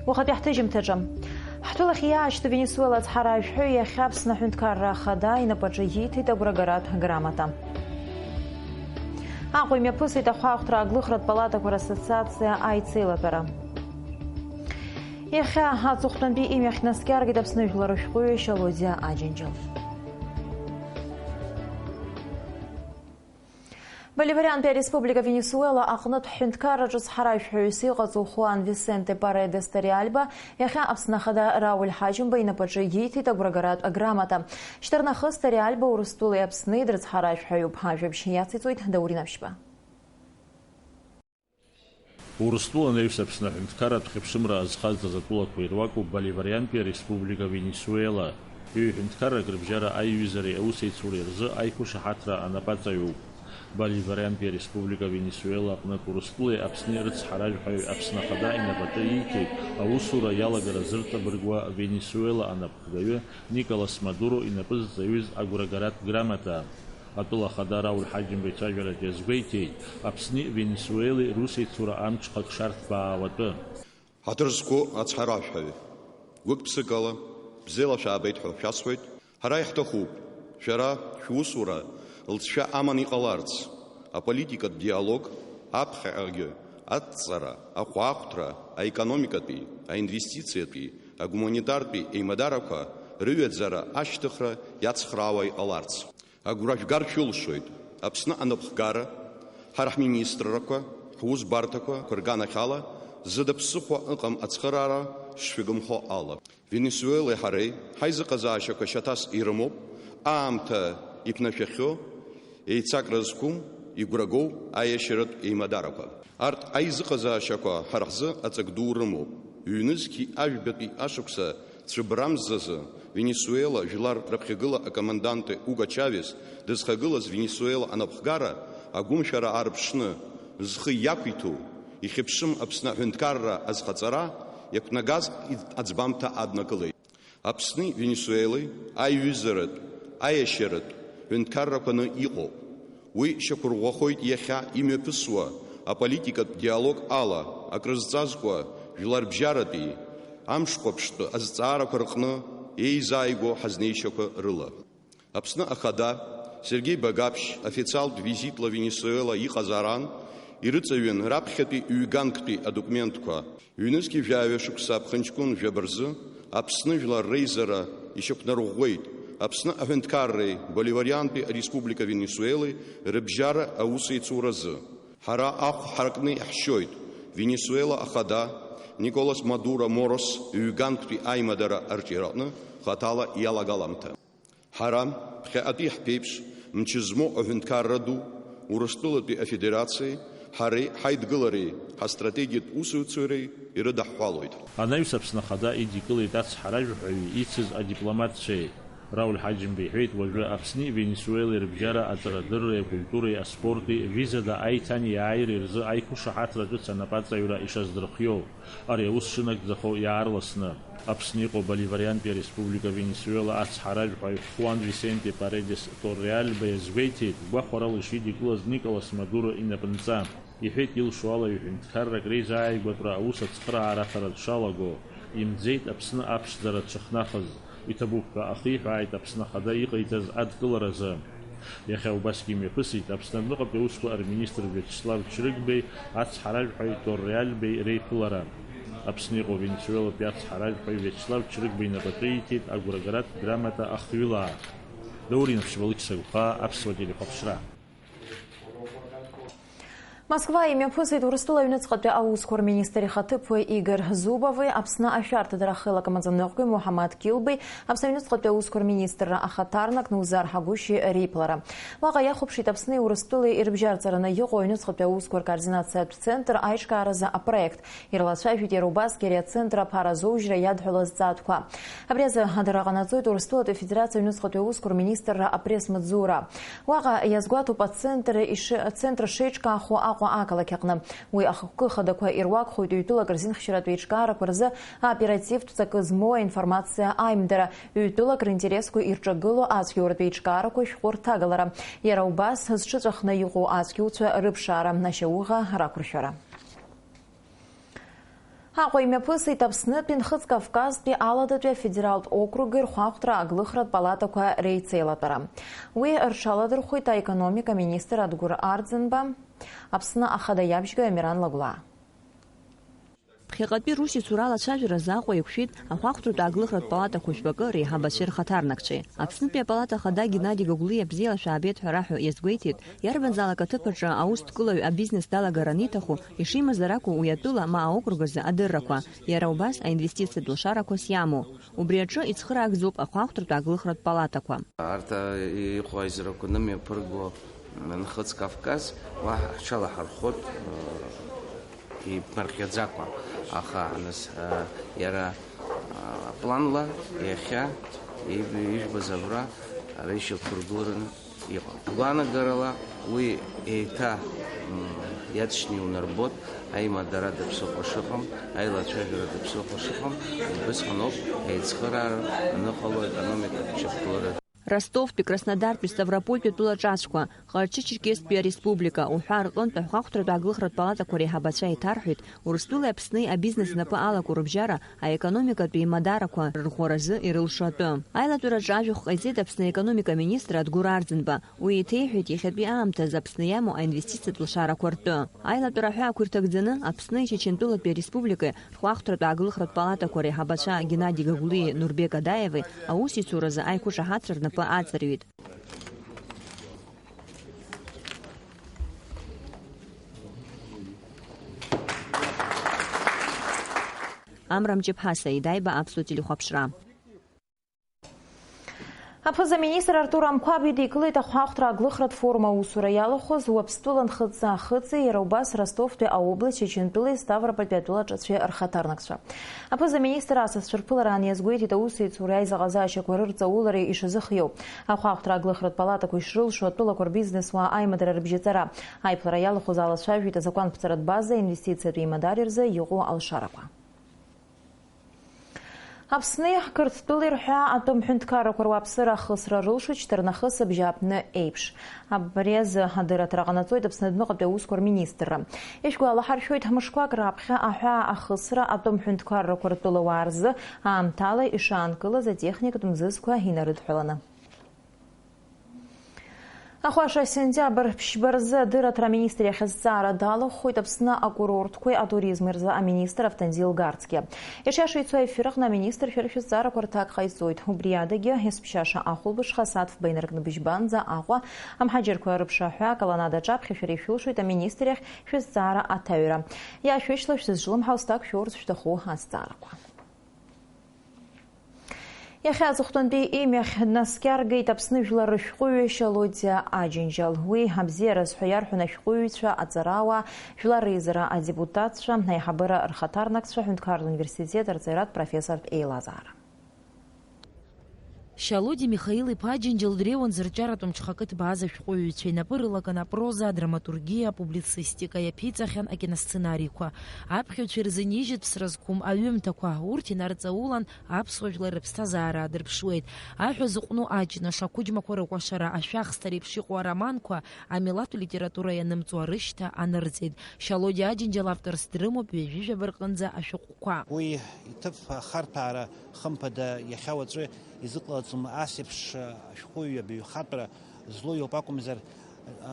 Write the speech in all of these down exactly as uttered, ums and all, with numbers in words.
Уахатәи ҳҭыжьымҭаҿы. Ҳтәылахь иаашьҭу Венесуела ацҳаражәҳәаҩ иахьа Аԥсны аҳәынҭқарра ахада инапаҿы ииҭеит агәрагаратә грамота. Аҟәа имҩаԥысит ахәаахәҭра аглыхратә палатақәа рассоциациа аицеилатәара. Иахьа аҵыхәтәантәи имҩахь днаскьаргеит Аԥсны жәлар рышәҟәыҩҩы Шьалодиа Аџьынџьал. Боливариантәи ареспублика Венесуела аҟнытә ҳҳәынҭқарраҿы цҳаражәҳәаҩыс иҟаҵоу Хуан Висенте Паредес Ториальба иахьа Аԥсны Ахада Рауль Ҳаџьымба инапаҿы ииҭеит агәрагаратә аграмота. Шьҭарнахыс Ториальба Урыстәылеи Аԥсни дрыцҳаражәҳәаҩуп. Ажәабжь иациҵоит Даурен Аԥшьба. Урыстәыла анаҩс Аԥсны аҳәынҭқарратә хьыԥшымра азхазҵаз атәылақәа ируакуп Боливариантәи ареспублика Венесуела. Ҩ-ҳәынҭқаррак рыбжьара аиҩызареи аусеицуреи рзы аиқәышаҳаҭра анапаҵаҩуп. Боливариантәи ареспублика Венесуела аҟнытә Урыстәылеи Аԥсни рыцҳаражәҳәаҩ Аԥсны Ахада инапаҿы ииҭеит аусура иалагара зырҵабыргуа Венесуела анапхгаҩы Николас Мадуро инапы зҵаҩыз агәрагаратә грамота. Атәыла ахада Рауль Ҳаџьымба ицәажәараҿ иазгәеиҭеит, Аԥсни Венесуелеи русеицура амҽхак шарҭбаауатәы. Ҳаҭыр зқәу ацҳаражәҳәаҩ, гәык-ԥсыкала бзиала шәаабеит ҳәа шәасҳәоит. Ҳара иаҳҭахуп, шәара шәусура лҵшәа аманы иҟаларц, аполитикатә диалог аԥхьаҟагьы адҵара, ахәаахәҭра, аекономикатәи, аинвестициатәи, агуманитартәи еимадарақәа рыҩаӡара ашьҭыхра иацхраауа иҟаларц. Агәра жәгар шәылшоит, Аԥсны анапхгара, ҳара ҳминистррақәа, ҳусбарҭақәа рганахьала, зда ԥсыхәа ыҟам ацхыраара шшәыгымхо ала. Венесуелеи ҳареи ҳаизыҟазаашьақәа шьаҭас ирымоуп, аамҭа иԥнашәахьоу, еицакра зқәым, игәрагоу аиашьаратә еимадарақәа. Арҭ аизыҟазаашьақәа ҳара ҳзы аҵак ду рымоуп. Ҩнызқьи ажәбатәи ашықәса цәыббрамзазы Венесуела жәлар рыԥхьагыла акоманданты Уго Чавес дызхагылаз Венесуела анапхгара агәымшәара аарԥшны зхы иақәиҭу, ихьыԥшым Аԥсны аҳәынҭқарра азхаҵара иақәнагаз аӡбамҭа аднакылеит. Аԥсни Венесуелеи аиҩызаратә, аиашьаратә ҳәынҭқаррақәаны иҟоуп. Уи шьақәырӷәӷәахоит иахьа имҩаԥысуа аполитикатә диалог ала акрызҵазкуа жәларбжьаратәи, амшқәаԥштәы азҵаарақәа рҟны еизааигәоу ҳазнеишьақәа рыла. Аԥсны Ахада Сергеи Багаԥшь официалтә визитла Венесуела иҟазараан ирыҵаҩын раԥхьатәи ҩганктәи адокументқәа. Ҩнызқьи жәаҩа шықәса аԥхынҷкәын жәаба рзы Аԥсны жәлар реизара ишьақәнарӷәӷәеит Аԥсны аҳәынҭқарреи Боливариантәи ареспублика Венесуелеи рыбжьара аусеицуразы. Ҳара ахә ҳаркны иаҳшьоит Венесуела ахада Николас Мадуро Морос ҩганктәи аимадара арҿиараҟны хаҭала иалагаламҭа. Ҳара, ԥхьаҟатәи ҳԥеиԥш, мчы змоу аҳәынҭқарра ду, Урыстәылатәи Афедерациеи ҳареи ҳаидгылареи ҳастратегиатә усеицуреи ирыдаҳҳәалоит. Анаҩс Аԥсны Ахада идикылеит ацҳаражәҳәаҩы ицыз адипломатцәеи. Рауль Ҳаџьымба иҳәеит, уажәы Аԥсни Венесуелеи рыбжьара аҵарадырреи акультуреи аспорти визада аиҭани иааиреи рзы аиқәышаҳаҭра ҿыц анапаҵаҩра ишаздырхиоу. Ари аус шынагӡахо иаарласны. Аԥсны иҟоу Боливариантәи ареспублика Венесуела ацҳаражәҳәаҩ Хуан Висенте Паредес Торреальба иазгәеиҭеит, гәахәарала ишидикылаз Николас Мадуро инапынҵа. Иҳәеит, илшо ала ҩ-ҳәынҭқаррак реизааигәатәра аус ацхыраара аҭара дшалаго, имӡеит Аԥсны аԥшӡара дшыхнахыз. Иҭабуп ҳәа ахиҳәааит Аԥсны Ахада иҟаиҵаз адкыларазы. Иахьа убасгьы имҩаԥысит Аԥсны адәныҟатәи аусқәа рминистр Виачеслав Чрыгбеи ацҳаражәҳәаҩ Торреальбеи реиԥылара. Аԥсны иҟоу Венесуелатәи ацҳаражәҳәаҩ Виачеслав Чрыгба инапаҿы ииҭеит агәрагаратә грамота ахҩылаа. Даур Инаԥшьба, Лыча Сагәхаа, Аԥсуа телехәаԥшра. Москва имҩаԥысит Урыстәыла аҩныҵҟатәи аусқәа рминистр ихаҭыԥуаҩ Игор Зубови, Аԥсны ашәарҭадара ахеилак амаӡаныҟәгаҩ Муҳаммад Килбеи, Аԥсны аҩныҵҟатәи аусқәа рминистрра ахаҭарнак Наузар Ҳагәышьи реиԥылара. Уаҟа иахәаԥшит Аԥсни Урыстәылеи ирыбжьарҵараны иҟоу аҩныҵҟатәи аусқәа ркоординациатә центр аиҿкааразы апроект. Ирлацәажәеит иара убасгьы ари ацентр аԥара азоужьра иадҳәалоу азҵаатәқәа. Абри азы адырра ҟанаҵоит Урыстәылатәи Афедерациа аҩныҵҟатәи аусқәа рминистрра апресс-маҵзура. Уаҟа иазгәаҭоуп ацентр иши-, ацентр шеиҿкаахо Аҟәа ақалақь аҟны. Уи ахықәкы хадақәа ируакхоит ҩтәылак рзинхьчаратә еиҿкаарақәа рзы аоперативтә ҵакы змоу аинформациа аимдара, ҩтәылак ринтересқәа ирҿагылоу ацәгьоуратә еиҿкаарақәа шәҟәы рҭагалара, иара убас зҽыҵәахны иҟоу ацәгьоуцәа рыԥшаара, ашьауӷа рақәыршәара. Аҟәа имҩаԥысит Аԥснытәи Нхыҵ Кавказтәи Аладатәи афедералтә округи рхәаахәҭра аглыхратә палатақәа реицеилатәара. Уи рҽаладырхәит аекономика министр Адгәыр Арӡынба, Аԥсны Ахада иабжьгаҩ Амиран Лагәлаа. Ԥхьаҟатәи русеицура алацәажәаразы Аҟәа иқәшәеит ахәаахәҭратә ааглыхратә палатақәа жәпакы реиҳабацәеи рхаҭарнакцәеи. Аԥснытәи апалата ахада Геннади Гагәлиа бзиала шәаабеит ҳәа раҳәо иазгәеиҭеит, иарбанзаалак аҭыԥ аҿы аус ҭгылаҩ абизнес далагар аниҭаху, ишимазар акәу уи атәыла ма аокруг азы адыррақәа, иара убас аинвестициатә лшарақәас иамоу. Убри аҿы ицхыраагӡоуп ахәаахәҭратә ааглыхратә палатақәа. Арҭ, а, иҟоу аизарақәа нымҩаԥырго Нхыҵ Кавказ уа ҳҽалаҳархәот, а, иԥырхьаӡакәа, аха, нас, а, иара, а, планла иахьа иб-, ижәбаз абра ара ишьақәыргылараны иҟан. Гәаанагарала уи еиҭа, м, иаҵшьны иунарбот, аимадара даԥсыхәа шыҟам, аилацәажәара даԥсыхәа шыҟам, убысҟан ауп аицхыраара аныҟало економикатә шьақәгылара. Ростовтәи, Краснодартәи, Ставропольтәи атәыла ҿацәқәа, Ҟарчы-Черкесктәи ареспублика уҳәа рҟынтә ахәаахәҭратә ааглыхратә палатақәа реиҳабацәа еиҭарҳәеит, Урыстәылеи Аԥсни абизнес знапы алаку рыбжьара аекономикатәи еимадаарақәа рырӷәӷәаразы ирылшо атәы. Аилатәараҿы ажәахә ҟаиҵеит Аԥсны аекономика министр Адгәыр Арӡынба. Уи еиҭеиҳәеит иахьатәи аамҭазы Аԥсны иамоу аинвестициатә лшарақәа ртәы. Аилатәара аҳәаақәа ирҭагӡаны Аԥсни Чечентәылатәи ареспубликеи рхәаахәҭратә ааглыхратә палатақәа реиҳабацәа Геннади Гагәлиеи Нурбек Адаеви аусеицуразы аиқәышаҳаҭра рнапы аҵарҩит. Амра Мҷыԥҳа, Саида Аиба, Аԥсуа телехәаԥшра. Аԥыза-министр Артур Амқәаб идикылеит ахәаахәҭра аглыхратә форум аусура иалахәыз Уаԥстәыла Нхыҵ-Ахыҵи, иара убас Ростовтәи аобласт, Чечентәылеи Ставропольтәи атәыла ҿацәеи рхаҭарнакцәа. Аԥыза-министр асасцәа рԥылараан иазгәеиҭеит аусеицуреи аизаҟазаашьақәа рырҵаулареи ишазыхиоу, ахәаахәҭра аглыхратә палатақәа ишрылшо, атәылақәа рбизнесуаа аимадара рыбжьаҵара. Аиԥылара иалахәыз алацәажәеит азакәанԥҵаратә база, инвестициатә еимадара рзы иҟоу алшарақәа. Аԥсни Қырҭтәылеи рҳәаа атәым ҳәынҭқаррақәа руааԥсыра ахысра рылшоит шьҭарнахыс абжьааԥны еиԥш. Абри азы адырраҭара ҟанаҵоит Аԥсны адәныҟатәи аусқәа рминистрра. Ишәгәалаҳаршәоит, мышқәак раԥхьа аҳәаа ахысра атәым ҳәынҭқаррақәа ртәылауаа рзы аамҭала ишаанкылаз атехникатә мзызқәа инарыдҳәаланы. Ахәаша, сентиабр ԥшьба рзы адырраҭара аминистр иахь азҵаара далахәхоит Аԥсны акурортқәеи атуризми рзы аминистр Автандил Гарцкиа. Иашиаша ицо аефир аҟны аминистрцәа рышәызҵаарақәа рҭак ҟаиҵоит. Убри адагьы, есԥшьаша ахәылбыҽха асааҭ фба инаркны быжьбанӡа Аҟәа, амҳаџьырқәа рыԥшаҳәа аколоннада аҿаԥхьа шәара ишәылшоит аминистр иахь шәызҵаара аҭаҩра. Иашәышьҭла шәзызҿлымҳау зҭак шәоурц шәҭаху азҵаарақәа. Иахьа аҵыхәтәантәи имҩахь днаскьаргеит Аԥсны жәлар рышәҟәыҩҩы Шьалодиа Аџьынџьал. Уи абзиараз ҳәа иарҳәон ашәҟәыҩҩцәа, аҵарауаа, жәлар реизара адепутатцәа, аиҳабыра рхаҭарнакцәа, аҳәынҭқарратә университет арҵаҩратә профессортә еилазаара. Шьалодиа Михаил-иԥа Аџьынџьал дреиуан зырҿиаратә мҽхакы ҭбааз ашәҟәыҩҩцәа, инапы рылаган апроза, адраматургиа, апублицистика, иаԥиҵахьан акиносценариқәа. Аԥхьаҩцәа ирзынижьит ԥсра зқәым аҩымҭақәа, урҭ инарҵаулан, аԥсуа жәлар рыԥсҭазаара аадырԥшуеит. Аҳәа зыҟәну аҷнаш, ақәыџьмақәа рыкәашара, ашәахсҭа реиԥш иҟоу ароманқәа амилаҭтә литература ианымҵуа рышьҭа анырҵеит. Шьалодиа Аџьынџьал авторс дрымоуп ҩажәи жәаба рҟынӡа ашәҟәқәа. Уи иҭыԥ ахарҭәаара, хымԥада, иахьа уаҵәы изыҟалаӡом, ас еиԥш ашәҟәыҩҩы абаҩхатәра злоу иоуп акәымзар,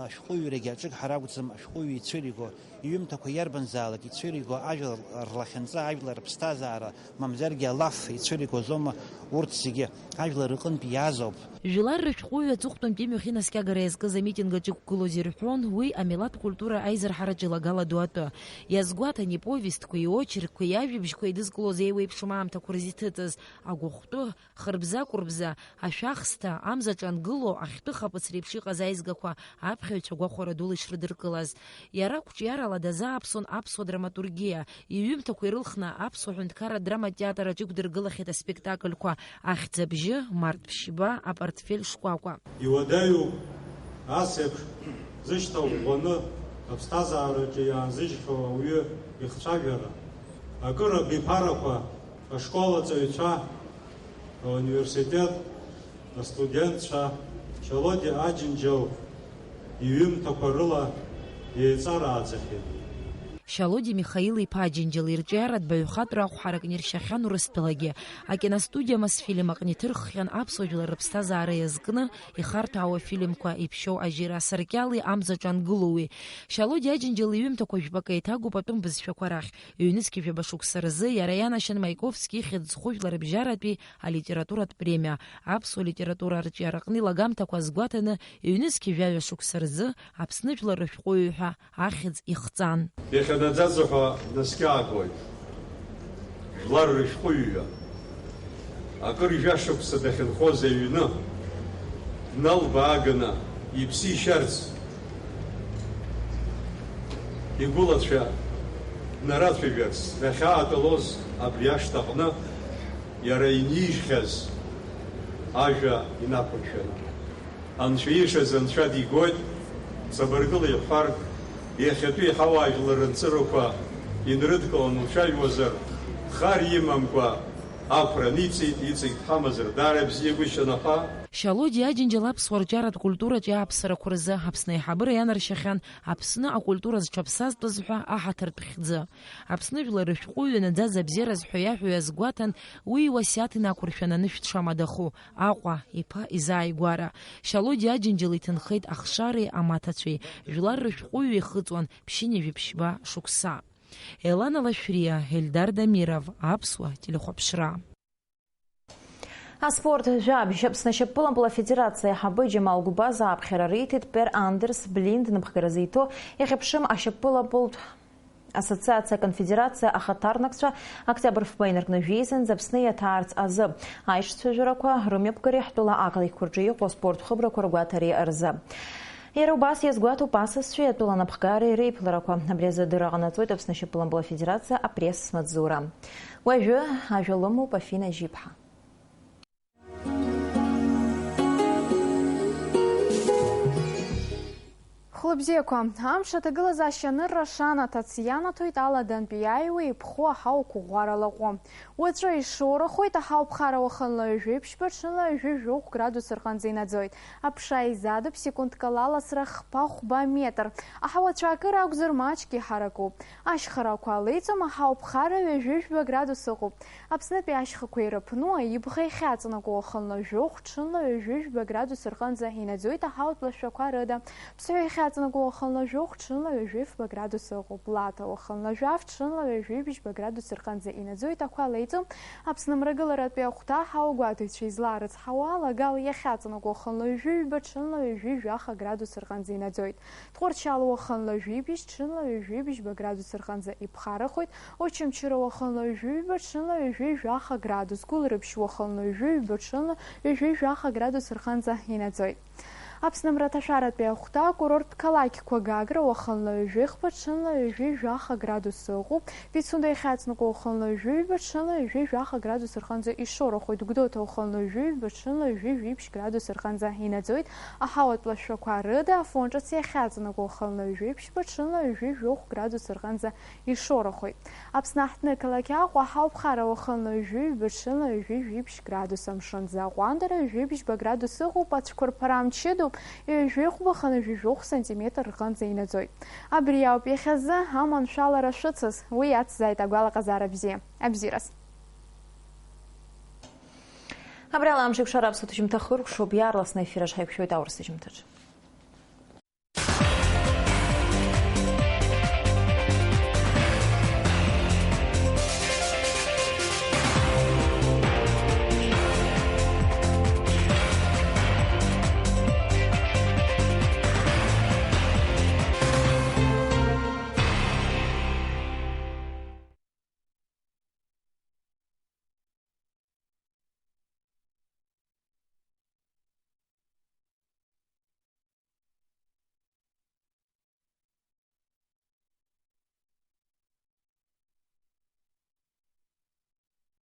ашәҟәыҩҩрагьы аҿыгҳара акәӡам, ашәҟәыҩҩы ицәыриго, иҩымҭақәа иарбанзаалак ицәыриго, ажәлар рлахьынҵа, ажәлар рыԥсҭазаара, мамзаргьы алаф ицәыригозома, урҭ зегьы ажәлар рҟынтә иаазоуп. Жәлар рышәҟәыҩҩы аҵыхәтәантәи имҩахь инаскьагара иазкыз амитинг аҿы иқәгылоз ирҳәон уи амилаҭтә культура аизырҳараҿы илагала ду атәы. Иазгәаҭан иповестқәа, иочеркқәа, иажәабжьқәа еидызкылоз еиуеиԥшым аамҭақәа рзы иҭыҵыз агәахәтәы, хырбза-кәырбза, ашәахсҭа, амзаҿа ангыло, ахьтәы хаԥыц реиԥш иҟаз аизгақәа аԥхьаҩцәа гәахәара дула ишрыдыркылаз. Иара қәҿиарала дазааԥсон аԥсуа драматургиа, иҩымҭақәа ирылхны аԥсуа ҳәынҭқарратә драматә театр аҿы иқәдыргылахьеит аспектакльқәа Ахьӡ абжьы, Март ԥшьба, Апартфель шкәакәа. Иуадаҩуп ас еиԥш зышьҭа ӷәӷәаны аԥсҭазаараҿы иаазыжьхьоу ауаҩы ихцәажәара. Акыр абиԥарақәа, ашкол аҵаҩцәа, ауниверситет астудентцәа Шьалодиа Аџьынџьал иҩымҭақәа рыла еиҵарааӡахьеит. Шьалодиа Михаил-иԥа Аџьынџьал ирҿиаратә баҩхатәра ахәҳаракны иршьахьан Урыстәылагьы. Акиностудиа Мосфильм аҟны иҭырххьан аԥсуа жәлар рыԥсҭазаара иазкны ихарҭәаауа афильмқәа Иԥшьоу ажьира асаркьали Амзаҿ ангылоуи. Шьалодиа Аџьынџьал иҩымҭақәа жәпакы еиҭагоуп атәым бызшәақәа рахь. Ҩнызқьи жәаба шықәса рзы иара ианашьан Маиковски ихьӡ зху жәларыбжьаратәи алитературатә премиа, аԥсуа литература арҿиараҟны илагамҭақәа азгәаҭаны, ҩнызқьи жәаҩа шықәса рзы Аԥсны жәлар рышәҟәыҩҩы ҳәа ахьӡ ихҵан. Иахьа наӡаӡа ҳәа наскьаагоит. Жәлар рышәҟәыҩҩы. Акыр жәашықәса дахьынхоз аҩны дналбааганы иԥсы ишьарц, игәылацәа нарацәажәарц дахьаатәалоз абри ашҭаҟны иара инижьхьаз ажәа инақәыршәаны. Анцәа ишаз Анцәа дигоит, ҵабыргыла иҳәар, иахьатәи ҳауаажәлар рынҵырақәа инрыдкыланы уцәажәозар, хар имамкәа ақәра ниҵеит, иҵегь дҳамазар даара ибзиагәышьан, аха. Шьалодиа Аџьынџьал аԥсуа рҿиаратә культураҿы иааԥсарақәа рзы Аԥсны аиҳабыра ианаршьахьан Аԥсны акультура зҽаԥсазтәыз ҳәа аҳаҭыртә хьӡы. Аԥсны жәлар рышәҟәыҩҩы наӡаӡа абзиара зҳәо иаҳәо иазгәаҭан, уи иуасиаҭ инақәыршәан анышә дшамадахо, Аҟәа иԥа изааигәара. Шьалодиа Аџьынџьал иҭынхеит ахшареи амаҭацәеи, жәлар рышәҟәыҩҩы ихыҵуан ԥшьынҩажәи ԥшьба шықәса. Елана Лашәриа, Ельдар Дамиров, Аԥсуа телехәаԥшра. Аспорт жәабжь. Аԥсны ашьапылампыл афедерациа аиҳабы Џьамал Гәбаза аԥхьара риҭеит Пер Андерс Блинд напхгара зиҭо иахьа ԥшым ашьапылампылтә ассоциациа аконфедерациа ахаҭарнакцәа октиабр фба инаркны жәеизанӡа Аԥсны иаҭаарц азы. Аишцәажәарақәа рымҩаԥгареи ҳтәыла ақалақьқәа рҿы иҟоу аспорт хыбрақәа ргәаҭареи рзы. Иара убас иазгәаҭоуп асасцәеи атәыла напхгареи реиԥыларақәа. Абри азы адырра ҟанаҵоит Аԥсны ашьапылампыл афедерациа апресс-маҵзура. Уажәы ажәа лымоуп Афина Жьиԥҳа. Хәлыбзиақәа, амш аҭагылазаашьа анырра шанаҭац ианаҭоит аладантә иааиуа иԥхоу аҳауақәа ӷәӷәара лаҟәы. Уаҵәы ишоурахоит, аҳауа ԥхара уахынла ҩажәи ԥшьба, ҽынла ҩажәи жәохә градус рҟынӡа инаӡоит. Аԥша изадуп секундк ала аласра хԥа-хәба метр. Аҳауа цәаакыра акәзар маҷк иҳаракуп. Ашьхарақәа алеиҵом, аҳауа ԥхара ҩажәи жәба градус ыҟоуп. Аԥснытәи ашьхақәа ирыԥну аибӷа иахьаҵанакуа уахынла жәохә, ҽынла ҩажәи жәба градус рҟынӡа инаӡоит аҳауатә лашәақәа рыда. Ԥсҳәы иахьаҵанакуа уахынла жәохә, ҽынла ҩажәи фба градус ыҟоуп. Лаҭа уахынла жәаф, ҽынла ҩажәи бжьба градус рҟынӡа инаӡоит, ақәа леиҵом. Аԥсны мрагыларатәи ахәҭа ҳауагәаҭаҩцәа излаарыцҳауа ала, Гал иахьаҵанакуа уахынла ҩажәи ҩба, ҽынла ҩажәи жәаха градус рҟынӡа инаӡоит. Тҟәарчал уахынла ҩажәи бжь, ҽынла ҩажәи бжьба градус рҟынӡа иԥхарахоит. Очамчыра уахынла ҩажәи ҩба, ҽынла ҩажәи жәаха градус, Гәылрыԥшь уахынла ҩажәи ҩба, ҽынла ҩажәи жәаха градус рҟынӡа инаӡоит. Аԥсны мраҭашәаратәи ахәҭа акурорттә қалақьқәа Гагра уахынла ҩажәи хԥа, ҽынла ҩажәи жәаха градус ыҟоуп, Пицунда иахьаҵанакуа уахынла ҩажәи ҩба, ҽынла ҩажәи жәаха градус рҟынӡа ишоурахоит, Гәдоуҭа уахынла ҩажәи ҩба, ҽынла ҩажәи жәибжь градус рҟынӡа инаӡоит, аҳауатә лашәақәа рыда Афон ҿыц иахьаҵанакуа уахынла ҩажәи ԥшьба, ҽынла ҩажәи жәохә градус рҟынӡа ишоурахоит. Аԥсны аҳҭны ақалақь Аҟәа аҳауа ԥхара уахынла ҩажәи ҩба, ҽынла ҩажәи жәибжь градус, амшын аӡы аҟәандара ҩажәи бжьба градус ыҟоуп, ацәқәырԥара мчыдоуп, ҩажәи хәба хынҩажәи жәохә сантиметр рҟынӡа инаӡоит. Абри ауп иахьазы аманшәалара шәыцыз, уи иацзааит агәалаҟазаара бзиа. Абзиараз. Абри ала амш еиқәшара аԥсуа ҭыжьымҭа хыркәшоуп, иаарласны аефир аҿы ҳаиқәшәоит аурыс ҭыжьымҭаҿы.